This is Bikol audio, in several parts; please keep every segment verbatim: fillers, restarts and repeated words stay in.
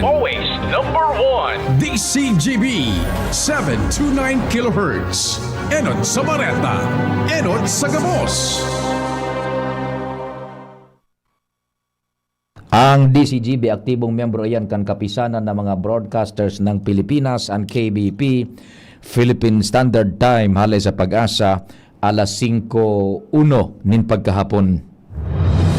Always number one. D C G B, seven two nine kilohertz. Enot sa bareta, enot sa gabos. Ang D C G B, aktibong miyembro iyan kan Kapisanan ng mga Broadcasters ng Pilipinas, an K B P, Philippine Standard Time, hale sa PAGASA, alas singko uno nin pagkahapon.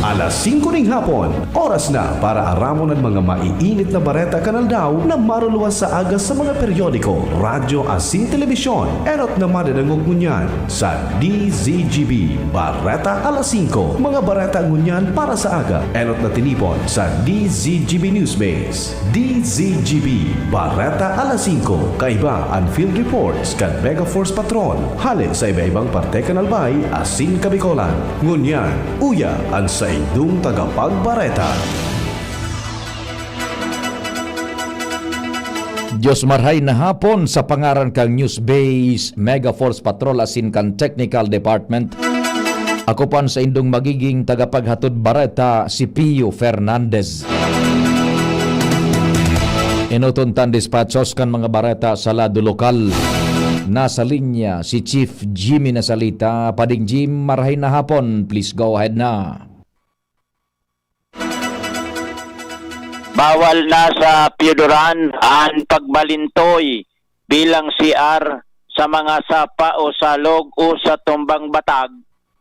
Alas singko ning hapon, oras na para aramon an mga maiinit na bareta kan aldaw na maruluwas sa aga sa mga periodiko, radyo asin telebisyon. Enot na madadangog ngunyan sa D Z G B Bareta Alas singko, mga bareta ngunyan para sa aga. Enot na tinipon sa D Z G B Newsbase. D Z G B Bareta Alas singko, kaiba an field reports kan Mega Force Patrol, hale sa iba-ibang parte kan Albay asin Kabikolan. Ngunyan, uya an saindong tagapagbareta. Dios marhay na hapon sa pangaran kan Newsbase, Mega Force Patrol asin kan Technical Department. Ako po an saindong magiging tagapaghatod bareta, si Pio Fernandez. Enoton ta an despatchos kan mga bareta sa lado lokal. Nasa linya si Chief Jimmy Nasalita. Pading Jim, marhay na hapon. Please go ahead na. Bawal na sa Pioduran an pagbalintoy bilang C R sa mga sapa o salog o sa tumbang batag,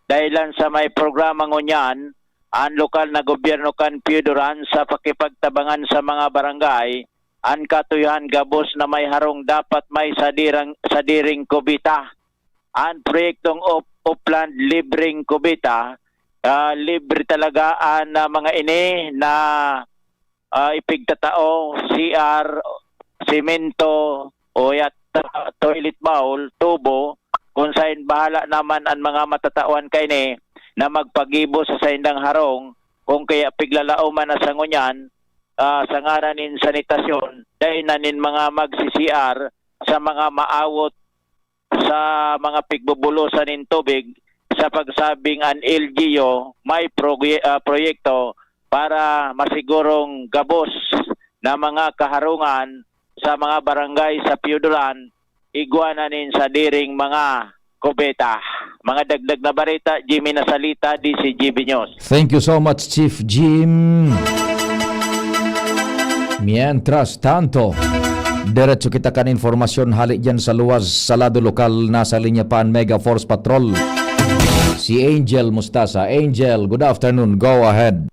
dahilan sa may programa ngunyan an lokal na gobyerno kan Pioduran sa pakipagtabangan sa mga barangay. An katuyohan gabos na may harong dapat may sadirang, sadiring kubita. An proyektong Up-, Upland Libreng Kubita, ah, libre talaga an, ah, mga ini na, ah, ipigtatao, C R, semento, o yata toilet bowl, tubo, kung sain bahala naman an mga matataoan kaini na magpagibo sa saindang harong, kung kaya piglalaoman na sa ngunyan, ah, sa ngaran nin sanitasyon, dai na nin mga magsi-C R sa mga maawot sa mga pigbubulosan nin tubig, sa pagsabing an L G U may proye-, ah, proyekto para masigurong gabos na mga kaharungan sa mga barangay sa Pioduran, igwa na nin sadiring mga kubeta. Mga dagdag na bareta, Jimmy Nasalita, D Z G B News. Thank you so much, Chief Jim. Mientras tanto, diretso kita kan informasyon hale diyan sa luwas, sa lado lokal. Nasa linya pa an Mega Force Patrol, si Angel Mustasa. Angel, good afternoon. Go ahead.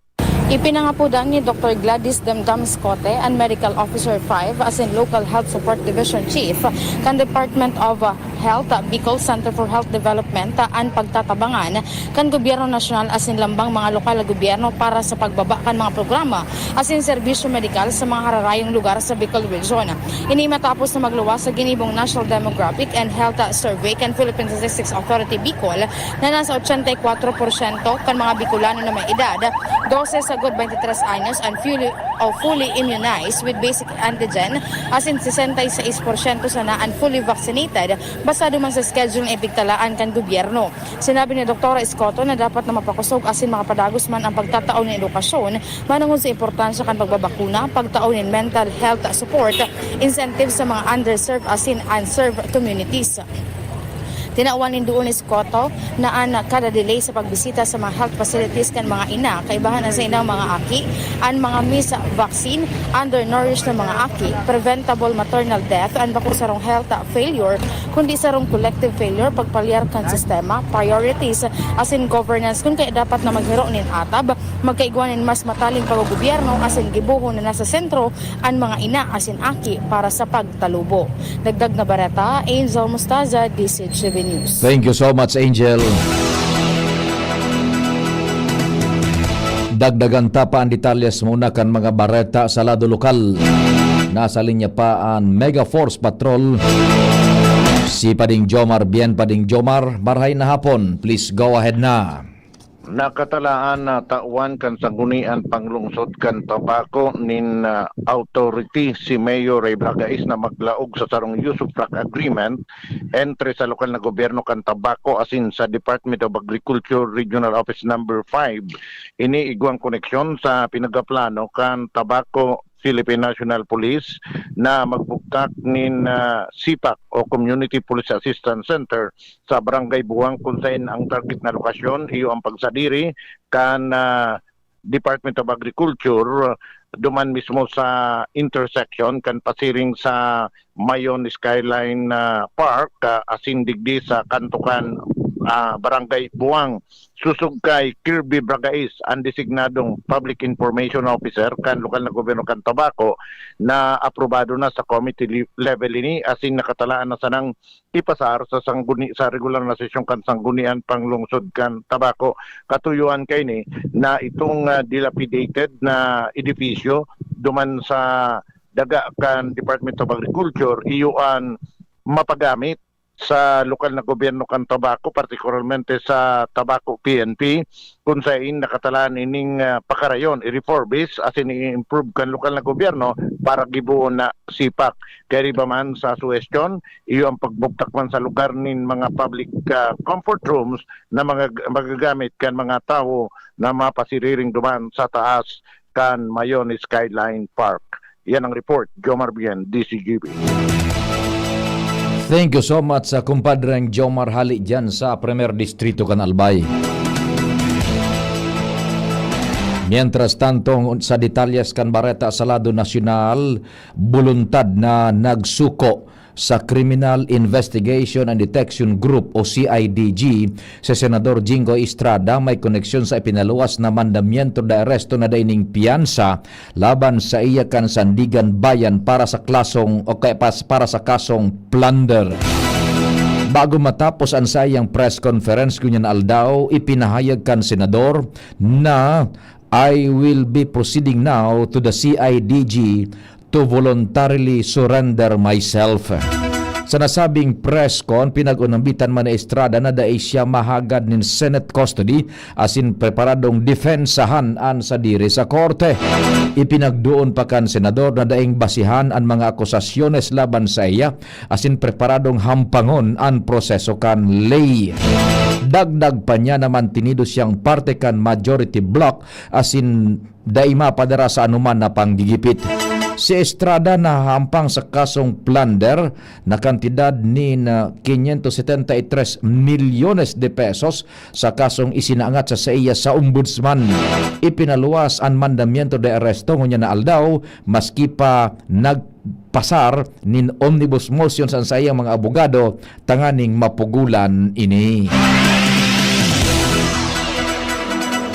Ipinangapodan ni Doktor Gladys Demdam Scote an Medical Officer five asin Local Health Support Division Chief kan Department of Health, Bicol Center for Health Development, an pagtatabangan kan gobyerno nasyonal asin lambang mga lokal na gobyerno para sa pagbaba kan mga programa asin serbisyo medikal sa mga hararayong lugar sa Bicol Region. Ini matapos na magluwas sa ginibong National Demographic and Health Survey kan Philippine Statistics Authority, Bicol, na nasa ochenta y kwatro porsyento kan mga Bicolano na may edad dose sagod twenty-tres anyos an fully o fully immunized with basic antigen, asin sesenta y seis porsyento sana an fully vaccinated, basado man sa schedule na ipigtalaan kan gobyerno. Sinabi ni Doktora Escoto na dapat na mapakosog asin makapadagos man ang pagtatao nin edukasyon manongod sa importansya kan pagbabakuna, pagtao nin mental health support, incentive sa mga underserved asin unserved communities. Tinawan nin duon ni Escoto na an kada delay sa pagbisita sa mga health facilities kan mga ina, kaibahan an saindang mga aki, an mga miss vaccine, undernourished na mga aki, preventable maternal death, an bako sarong health failure, kundi sarong collective failure, pagpalyar kan sistema, priorities, asin governance, kun kaya dapat na maghiro nin atab, magkaigwa nin mas mataling paggogobyerno asin gibohon na nasa sentro an mga ina asin aki para sa pagtalubo. Dagdag na bareta, Angel Mostaza, D Z G B News. Thank you so much, Angel. Dagdagan ta pa an detalyes muna kan mga bareta sa lado lokal. Nasa linya pa an Mega Force Patrol, si Pading Jomar. Bien, Pading Jomar, marhay na hapon. Please go ahead na. Nakatalaan na tawan kan Sangguniang Panglungsod kan Tabaco nin, ah, authority si Mayor Ray Bagais na maglaog sa sarong usufruct agreement entre sa lokal na gobyerno kan Tabaco asin sa Department of Agriculture Regional Office Number five. Ini igwang koneksyon sa pinagaplano kan Tabaco Philippine National Police na magbugtak nin, ah, CPAC o Community Police Assistance Center sa Barangay Buwang, kung saen ang target na lokasyon iyo ang pagsadiri kan, ah, Department of Agriculture, duman mismo sa intersection kan pasiring sa Mayon Skyline, ah, Park, ah, asin digdi sa kanto kan, ah, Barangay Buwang. Sosog kay Kirby Bragais, ang designadong Public Information Officer kan lokal na gobyerno kan Tabaco, na aprobado na sa committee le-, level ini, asin nakatalaan na sanang ipasar sa sangguni-, sa regular na sesyon kan Sanggunian Panglungsod kan Tabaco. Katuyoan kaini na itong, ah, dilapidated na edifisyo duman sa daga kan Department of Agriculture, iyo an mapagamit sa lokal na gobyerno kan Tabaco, partikularmente sa Tabaco P N P, kung sain nakatalaan ining, ah, pakarayon, i-refurbish asin i-improve kan lokal na gobyerno para gibohon na CPAC. Kaya riba man sa suhestyon, iyo ang pagbugtak man sa lugar nin mga public, ah, comfort rooms na mga g-, magagamit kan mga tawo na mapasiriring duman sa taas kan Mayon Skyline Park. Yan ang report, Jomar Bien, D C G B. Thank you so much sa kumpadreng Jomar, hali dyan sa Primer Distrito kan Albay. Mientras tanto, sa detalyes kan bareta sa lado nasyonal, boluntad na nagsuko sa Criminal Investigation and Detection Group o C I D G si Senador Jinggoy Estrada, may koneksyon sa ipinaluwas na mandamiento de arresto na dai nin piyansa laban saiya kan Sandiganbayan para sa klasong o kaya pas-, para sa kasong plunder. Bago matapos an saiyang press conference ngunyan na aldaw, ipinahayag kan senador na, "I will be proceeding now to the C I D G to voluntarily surrender myself." Sa nasabing press con, pinag-unambitan man ni Estrada na dai siya mahagad nin Senate custody asin preparadong depensahan an sadiri sa korte. Ipinagduon pa kan senador na daing basihan an mga akusasyones laban saiya asin preparadong hampangon an proseso kan ley. Dagdag pa niya na mantinido siyang parte kan majority bloc asin dai mapadara sa anoman na panggigipit. Si Estrada nahahampang sa kasong plunder na kantidad nin, ah, quinientos setenta y tres milyones de pesos sa kasong isinangat sa saiya sa Ombudsman. Ipinaluwas an mandamiento de arresto ngunyan na aldaw, maski pa nagpasar nin omnibus motions an saiyang mga abogado tanganing mapugolan ini.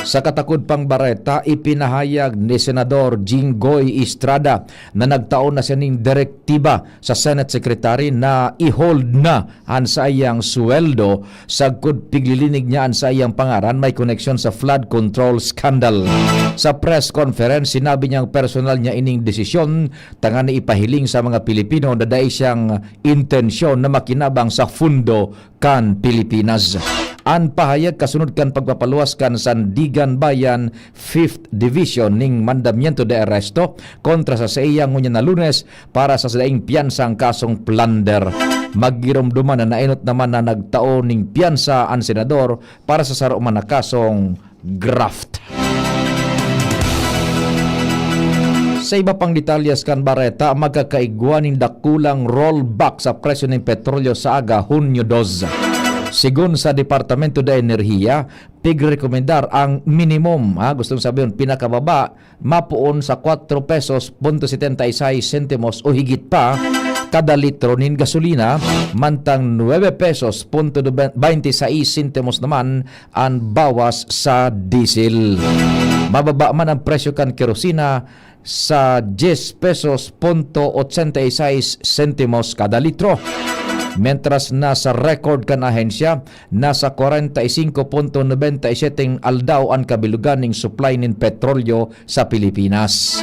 Sa katakod pang bareta, ipinahayag ni Senador Jinggoy Estrada na nagtao na siya ning direktiba sa Senate Secretary na i-hold na an saiyang sweldo sagkod piglilinig niya an saiyang pangaran may koneksyon sa flood control scandal. Sa press conference, sinabi niyang personal niya ining desisyon tanganing ipahiling sa mga Pilipino na dai siyang intensyon na makinabang sa fundo kan Pilipinas. An pahayag kasunod kan pagpapaluwas kan Sandiganbayan Fifth Division ning mandamiento de arresto kontra sa saiya ngunyan na Lunes para sa daing piyansa ang kasong plunder. Magiromdoman na naenot naman na nagtao ning piyansa an senador para sa saro man na kasong graft. Sa iba pang detalyes kan bareta, magkakaigwa nin dakulang rollback sa presyo nin petrolyo sa aga, Hunyo dos. Sigon sa Departamento de Enerhiya, pigrekomendar ang minimum, ha, gustong sabihon, pinakababa, mapoon sa kwatro pesos punto setenta y seis sentimos o higit pa kada litro nin gasolina, mantang nuebe pesos punto baynte sais sentimos naman an bawas sa diesel. Mababa man ang presyo kan kerosina sa diyes pesos punto ochenta y seis sentimos kada litro. Mientras na sa record kan ahensya, nasa kwarenta y singko punto nobenta y siyete aldaw an kabilugan ning supply nin petrolyo sa Pilipinas.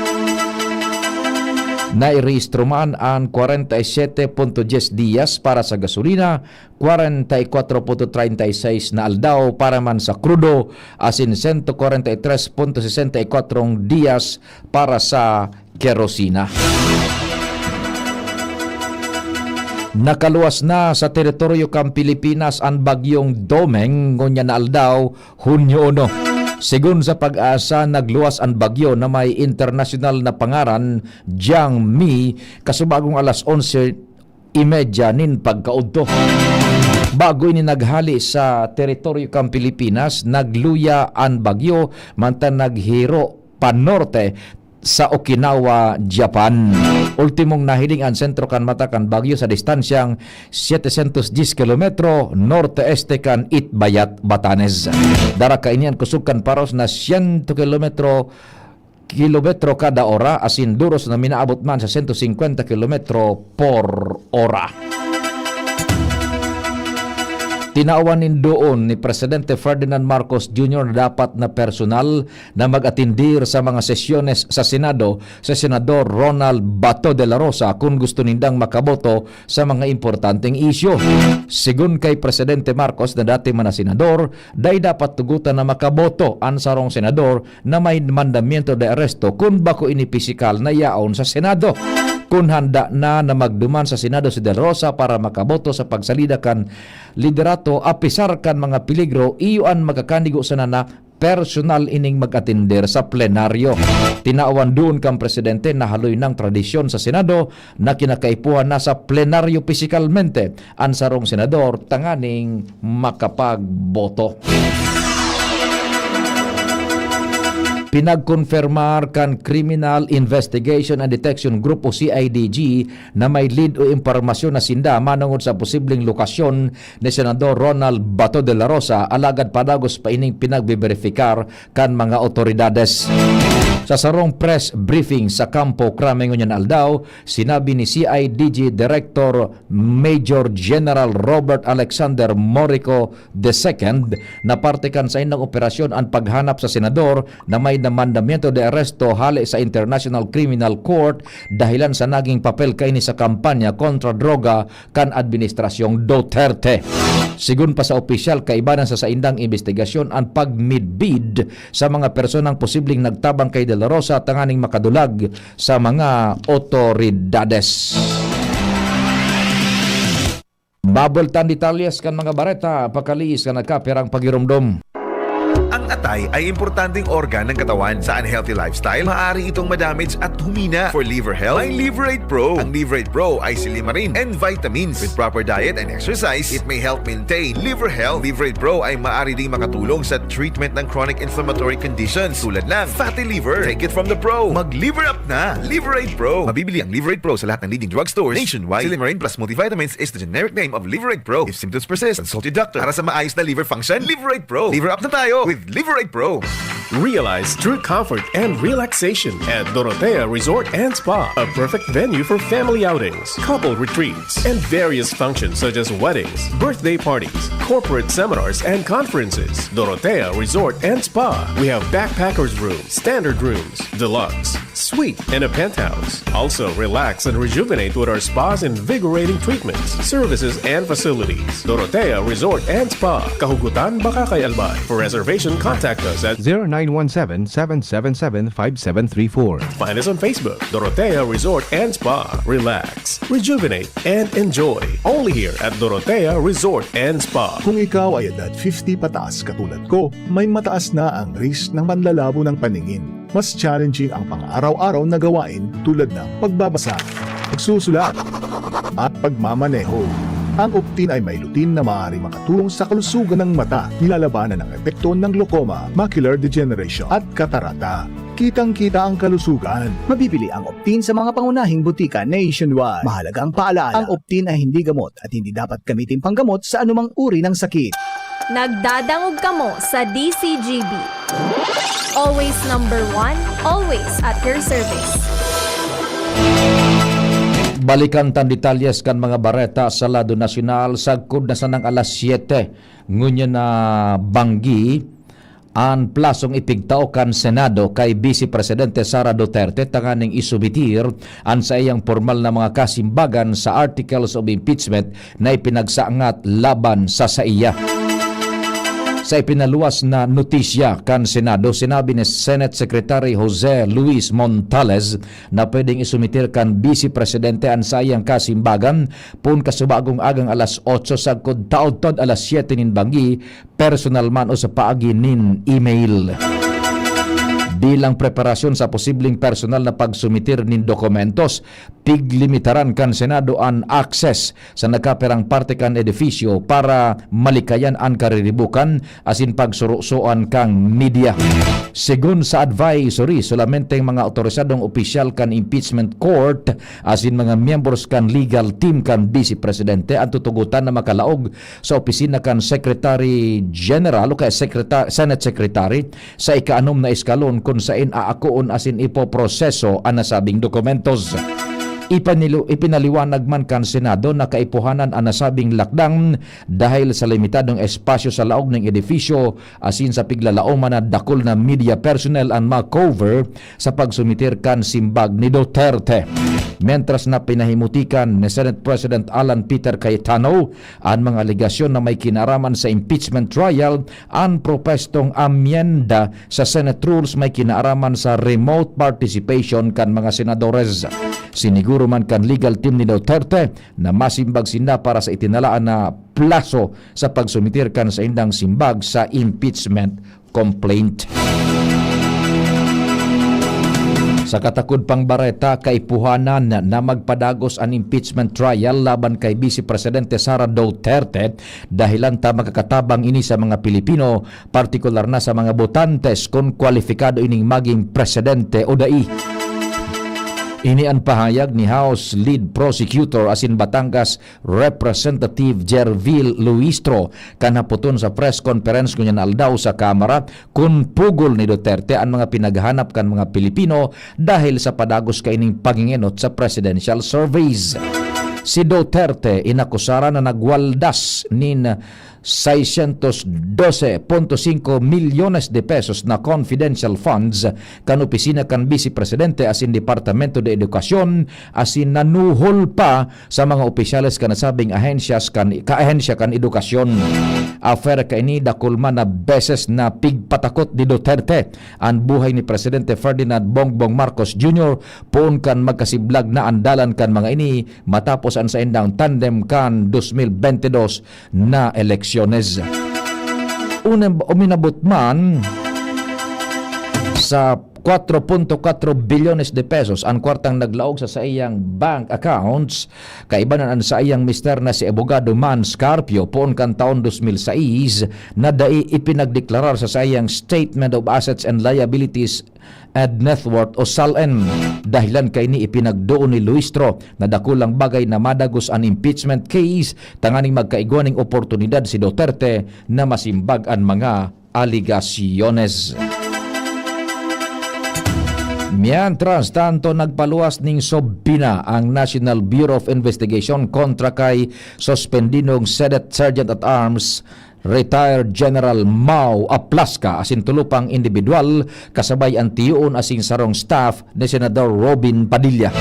Nairehistro man an kwarenta y siyete punto dyes diyas para sa gasolina, kwarenta y kwatro punto treinta y seis na aldaw para man sa krudo, asin sento kwarenta y tres punto sesenta y kwatro diyas para sa kerosina. Nakaluwas na sa teritoryo kan Pilipinas an Bagyong Domeng ngunyan na aldaw, Hunyo uno. Sigon sa PAGASA, nagluwas an bagyo na may internasyonal na pangaran, Jiangmi, kasubagong alas onse y media nin pagkaudto. Bago ini naghale sa teritoryo kan Pilipinas, nagluya an bagyo, mantang naghiro panorte sa Okinawa, Japan. Ultimong nahiling an sentro kan mata kan bagyo sa distansyang setecientos diez kilometro norte-este kan Itbayat, Batanes. Dara kaini an kusog kan paros na siyento kilometro, kilometro kada ora, asin duros na minaabot man sa sento singkwenta kilometro por ora. Tinawan nin duon ni Presidente Ferdinand Marcos Junior na dapat na personal na mag-atendir sa mga sesyones sa Senado si Senador Ronald Bato de la Rosa kun gusto nindang makaboto sa mga importanteng isyu. Sigon kay Presidente Marcos na dati man na senador, dai dapat tugotan na makaboto an sarong senador na may mandamiento de aresto kun bako ini pisikal na yaon sa Senado. Kun handa na na magduman sa Senado si De La Rosa para makaboto sa pagsalida kan liderato, apisar kan mga peligro, iyo an magkakanigo sana na personal ining mag-atender sa plenaryo. Tinawan duon kan presidente na haloy nang tradisyon sa Senado na kinakaipuhan na sa plenaryo pisikalmente an sarong senador tanganing makapagboto. Pinagkonfirmar kan Criminal Investigation and Detection Group o C I D G na may lead o impormasyon na sinda manongod sa posibleng lokasyon ni Senador Ronald Bato de la Rosa, alagad padagos pa ining pinagbeberipikar kan mga otoridades. Sa sarong press briefing sa Campo Crame ngunyan aldaw, sinabi ni C I D G Director Major General Robert Alexander Morico the second na parte kan saindang operasyon an paghanap sa senador na may na mandamiento de aresto hale sa International Criminal Court dahilan sa naging papel kaini sa kampanya kontra droga kan Administrasyong Duterte. Sigon pa sa opisyal, kaiba na sa saindang imbestigasyon an pagmidbid sa mga personang posibleng nagtabang kay De La Rosa tanganing makadulag sa mga otoridades. Babultan detalyes kan mga bareta, pakaliis kan nagkapirang pagiromdom. Ang atay ay importanteng organ ng katawan. Sa unhealthy lifestyle, maaari itong madamage at humina. For liver health, may Liverate Pro. Ang Liverate Pro ay silimarin and vitamins. With proper diet and exercise, it may help maintain liver health. Liverate Pro ay maaari ding makatulong sa treatment ng chronic inflammatory conditions tulad ng fatty liver. Take it from the pro. Mag-liver up na! Liverate Pro. Mabibili ang Liverate Pro sa lahat ng leading drugstores nationwide. Silimarin plus multivitamins is the generic name of Liverate Pro. If symptoms persist, consult your doctor. Para sa maayos na liver function, Liverate Pro. Liver up na tayo with Liverate Pro. Realize true comfort and relaxation at Dorotea Resort and Spa, a perfect venue for family outings, couple retreats, and various functions such as weddings, birthday parties, corporate seminars, and conferences. Dorotea Resort and Spa. We have backpackers room, standard rooms, deluxe, suite, and a penthouse. Also, relax and rejuvenate with our spa's invigorating treatments, services, and facilities. Dorotea Resort and Spa, Kahugutan, Bacacay, Albay. For reservation, contact us at zero nine one seven, seven seven seven, five seven three four. Find us on Facebook, Dorotea Resort and Spa. Relax, rejuvenate, and enjoy. Only here at Dorotea Resort and Spa. Kung ikaw ay edad fifty pataas katulad ko, may mataas na ang risk ng panlalabo ng paningin. Mas challenging ang pang-araw-araw na gawain tulad ng pagbabasa, pagsusulat, at pagmamaneho. Ang Optin ay may lutein na maaaring makatulong sa kalusugan ng mata, nilalabanan ang epekto ng glaucoma, macular degeneration, at katarata. Kitang-kita ang kalusugan. Mabibili ang Optin sa mga pangunahing butika nationwide. Mahalagang paalala, ang Optin ay hindi gamot at hindi dapat gamitin panggamot sa anumang uri ng sakit. Nagdadangog kamo sa D C G B. Always number one, always at your service. Balikan tan detalyes kan mga bareta sa lado nasyonal. Sagkod na sanang alas siyete ngunyan na banggi an plasong ipigtao kan Senado kay Vice Presidente Sara Duterte tanganing isumitir an saiyang pormal na mga kasimbagan sa articles of impeachment na ipinagsangat laban sa saiya. Sa ipinaluwas na notisya kan Senado, sinabi ni Senate Secretary Jose Luis Montales na pwedeng isumiter kan Vice Presidente an saiyang kasimbagan poon kasubagong agang alas otso sagkod taudtod alas siyete nin banggi, personal man o sa paagi nin email. Bilang preparasyon sa posibleng personal na pagsumiter nin dokumentos, piglimitaran kan Senado an access sa nagkapirang parte kan edifisyo para malikayan an kariribukan asin pagsurusoan kan media. Segun sa advisory, solamenteng mga awtorisadong opisyal kan impeachment court asin mga miyembros kan legal team kan Vice Presidente an tutugotan na makalaog sa opisina kan Secretary General o kaya Secreta-, Senate Secretary sa ikaanom na eskalon kun saen aakoon asin ipoproseso an nasabing dokumentos. Ipanilu-, ipinaliwanag man kan Senado na kaipuhanan an nasabing lakdang dahil sa limitadong espasyo sa laog ning edifisyo asin sa piglalaoman na dakul na media personnel an ma-cover sa pagsumiter kan simbag ni Duterte. Mientras na pinahimutikan ni Senate President Alan Peter Cayetano an mga alegasyon na may kinaaraman sa impeachment trial, an propwestong amyenda sa Senate rules may kinaaraman sa remote participation kan mga senadores. Siniguro man kan legal team ni Duterte na masimbag sinda para sa itinalaan na plaso sa pagsumiter kan saindang simbag sa impeachment complaint. Sa katakod pang bareta, kaipuhanan na magpadagos an impeachment trial laban kay Vice Presidente Sara Duterte, dahilan ta makakatabang ini sa mga Pilipino, partikular na sa mga botantes, kun kwalipikado ining maging presidente o dai. Ini an pahayag ni House Lead Prosecutor asin Batangas Representative Jervil Luistro kan hapoton sa press conference ngunyan aldaw sa Kamara, kun pugol ni Duterte an mga pinaghahanap kan mga Pilipino dahil sa padagos kaining pagngeenot sa presidential surveys. Si Duterte inakusaran na nagwaldas nin seiscientos doce punto cinco milyones de pesos na confidential funds kan opisina kan Vice Presidente asin Departamento de Edukacion, asin nanuhol pa sa mga opisyales kan nasabing ahensyas kan, kaahensya kan edukasyon. Afera kaini dakul man na beses na pigpatakot ni Duterte an buhay ni Presidente Ferdinand Bongbong Marcos Junior poon kan magkasiblag na an dalan kan mga ini matapos an saindang tandem kan dos mil bentidós na eleksyones. Unem-, uminabot man sa kwatro punto kwatro bilyones de pesos an kwartang naglaog sa saiyang bank accounts, kaiba na an saiyang mister na si Abogado Mans Carpio poon kan taon dos mil sais, na dai ipinagdeklarar sa saiyang Statement of Assets and Liabilities and Net Worth o SALN. Dahilan kaini ipinagdoon ni Luistro na dakulang bagay na madagos an impeachment case tanganing magkaigwa ning oportunidad si Duterte na masimbag an mga alegasyones. Mientras tanto, nagpaluwas ning subpoena ang National Bureau of Investigation kontra kay suspendidong Sedet Sergeant at Arms, Retired General Mao Aplasca, asin tulo pang indibidwal, kasabay an tiyoon asin sarong staff ni Senador Robin Padilla.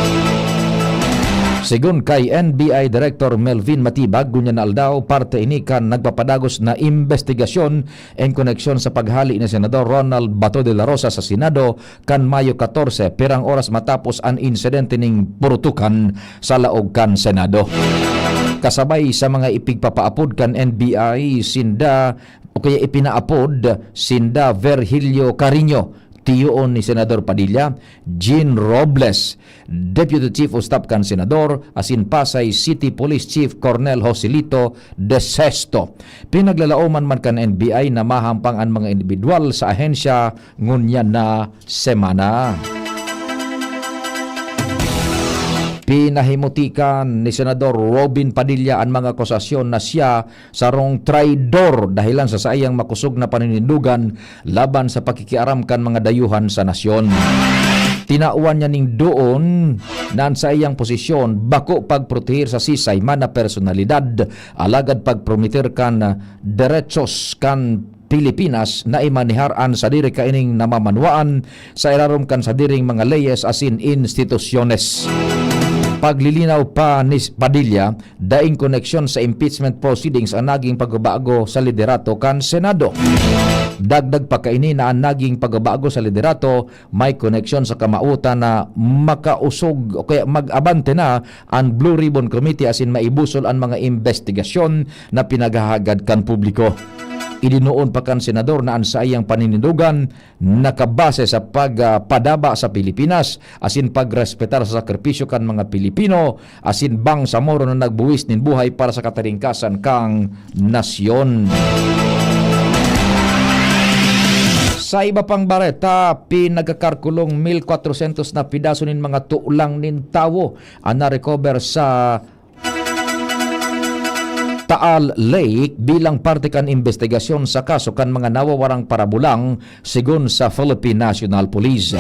Segun kay N B I Director Melvin Matibag, ngunyan na aldaw, parte ini kan nagpapadagos na imbestigasyon en koneksyon sa paghali ni Senador Ronald Bato de la Rosa sa Senado kan Mayo katorse, pirang oras matapos an insidente ning purutukan sa laog kan Senado. Kasabay sa mga ipigpapaapod kan N B I, sinda o kaya ipinaapod sinda Virgilio Carino, tiyoon ni Senador Padilla, Jean Robles, Deputy Chief of Staff kan Senador, asin Pasay City Police Chief Colonel Joselito De Sesto. Pinaglalaoman man kan N B I na mahampang an mga indibidwal sa ahensya ngunyan na semana. Pinahimutikan ni Senador Robin Padilla an mga akusasyon na siya sarong traidor dahilan sa saiyang makosog na paninindogan laban sa pakikiaram kan mga dayuhan sa nasyon. Tinawan niya ning doon na an saiyang posisyon bako pagprotehir sa sisay man na personalidad, alagad pagprometer kan derechos kan Pilipinas na imanehar an sadiri kaining namamanwaan sa irarom kan sadiring mga leyes asin institusyones. Paglilinaw pa ni Padilla, daing koneksyon sa impeachment proceedings ang naging pagbabago sa liderato kan Senado. Dagdag pa kaini na ang naging pagbabago sa liderato may koneksyon sa kamawotan na makausog o kaya mag-abante na an Blue Ribbon Committee asin maibusol an mga imbestigasyon na pinaghahagad kan publiko. Idinoon pa kan senador na an saiyang paninindogan nakabase sa pag, ah, padaba sa Pilipinas asin pagrespetar sa sakripisyo kan mga Pilipino asin Bangsamoro na nagbuwis nin buhay para sa katalingkasan kan nasyon. Sa iba pang bareta, pinagkakarkulong mil kwatrosyentos na pidaso nin mga tulang nin tawo an na-recover sa Taal Lake bilang parte kan imbestigasyon sa kaso kan mga nawawarang parabulang, segun sa Philippine National Police.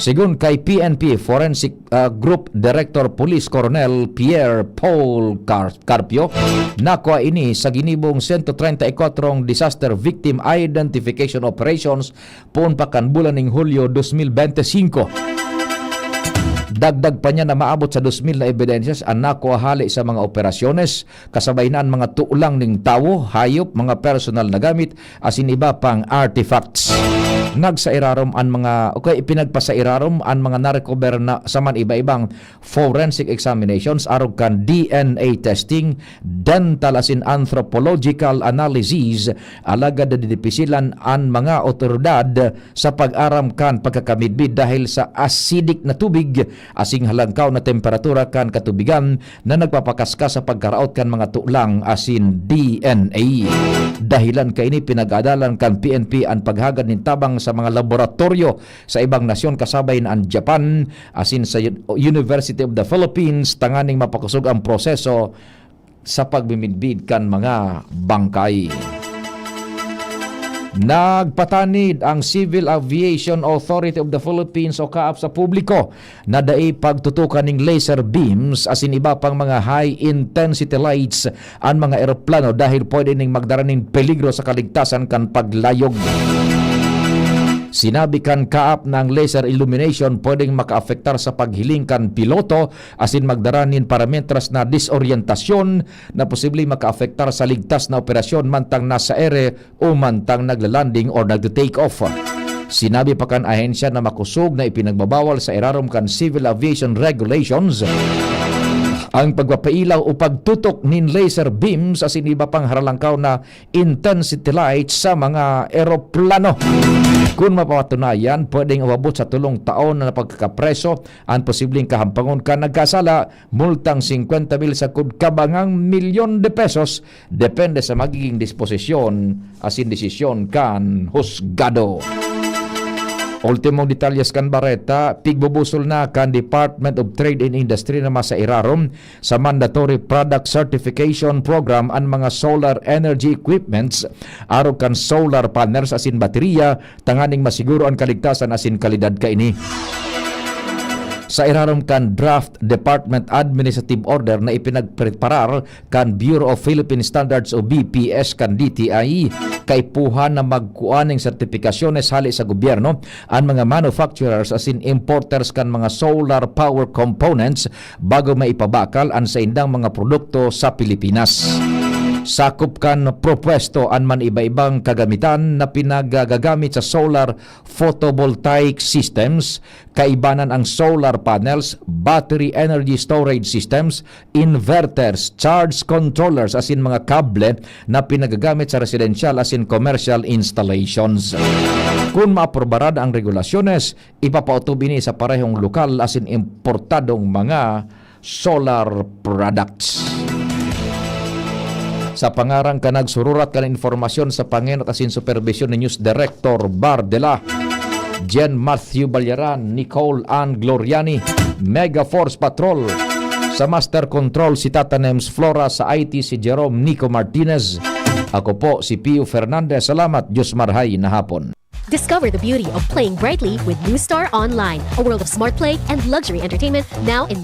Segun kay P N P Forensic, ah, Group Director Police Colonel Pierre Paul Car-, Carpio, nakua ini sa ginibong sento treinta y kuatrong Disaster Victim Identification Operations poon pa kan bulan ning Hulyo dos mil bente singko. Dagdag pa niya na maabot sa dos mil na ebidensyas an nakua hale sa mga operasyones, kasabay na an mga tulang nin tawo, hayop, mga personal na gamit, asin iba pang artifacts. Nagsairarom an mga, o kaya ipinagpasairarom an mga narekober na sa man iba-ibang forensic examinations, arog kan D N A testing, dental asin anthropological analysis, alagad nadidipisilan an mga otoridad sa pag-aram kan pagkakamidbid dahil sa acidic na tubig asin halangkaw na temperatura kan katubigan na nagpapakaskas sa pagkaraot kan mga tulang asin D N A. Dahilan kaini, pinag-aadalan kan P N P an paghagad nin tabang sa mga laboratoryo sa ibang nasyon, kasabay na an Japan asin sa U-, University of the Philippines, tanganing mapakosog ang proseso sa pagmimidbid kan mga bangkay. Nagpatanid ang Civil Aviation Authority of the Philippines o CAAP sa publiko na dai pagtutukan ning laser beams asin iba pang mga high intensity lights an mga eroplano dahil pwede ning magdara nin peligro sa kaligtasan kan paglayog. Sinabi kan CAAP na ang laser illumination pwedeng makaapektar sa paghiling kan piloto asin magdara nin parametras na disoryentasyon na posibleng makaapektar sa ligtas na operasyon mantang nasa ere o mantang nagla-landing or nagte-take off. Sinabi pa kan ahensya na makosog na ipinagbabawal sa irarom kan Civil Aviation Regulations ang pagpapailaw o pagtutok nin laser beams asin iba pang haralangkaw na intensity lights sa mga eroplano. Kun mapapatunayan, pwedeng umabot sa tolong taon na pagkakapreso an posibleng kahampangon kan nagkasala, multang singkwenta mil sagkod kabangang milyon de pesos, depende sa magiging disposisyon asin desisyon kan husgado. Ultimong detalyes kan bareta, pigbubusol na kan Department of Trade and Industry na masairarom sa Mandatory Product Certification Program an mga solar energy equipments, arog kan solar panels asin bateriya, tanganing masiguro an kaligtasan asin kalidad kaini. Sa irarom kan draft Department Administrative Order na ipinagpreparar kan Bureau of Philippine Standards o B P S kan D T I, kaipuhan na magkua ning sertipikasyones hale sa gobyerno an mga manufacturers asin importers kan mga solar power components bago maipabakal an saindang mga produkto sa Pilipinas. Sakop kan propuesto an man iba-ibang kagamitan na pinagagamit sa solar photovoltaic systems, kaibanan ang solar panels, battery energy storage systems, inverters, charge controllers asin mga kable na pinagagamit sa residential asin commercial installations. Kun maaprubaran ang regulasyones, ipapaotob ini sa parehong lokal asin importadong mga solar products. Sa pangaran kan nagsururat kan impormasyon sa pangenot asin superbisyon ni News Director Bardela, Jen Matthew Balyaran, Nicole Ann Gloriani, Mega Force Patrol, sa Master Control si Tata Nems Flora, sa I T si Jerome Nico Martinez. Ako po si Pio Fernandez. Salamat, Diyos marhay na hapon. Discover the beauty of playing brightly with New Star Online, a world of smart play and luxury entertainment now in your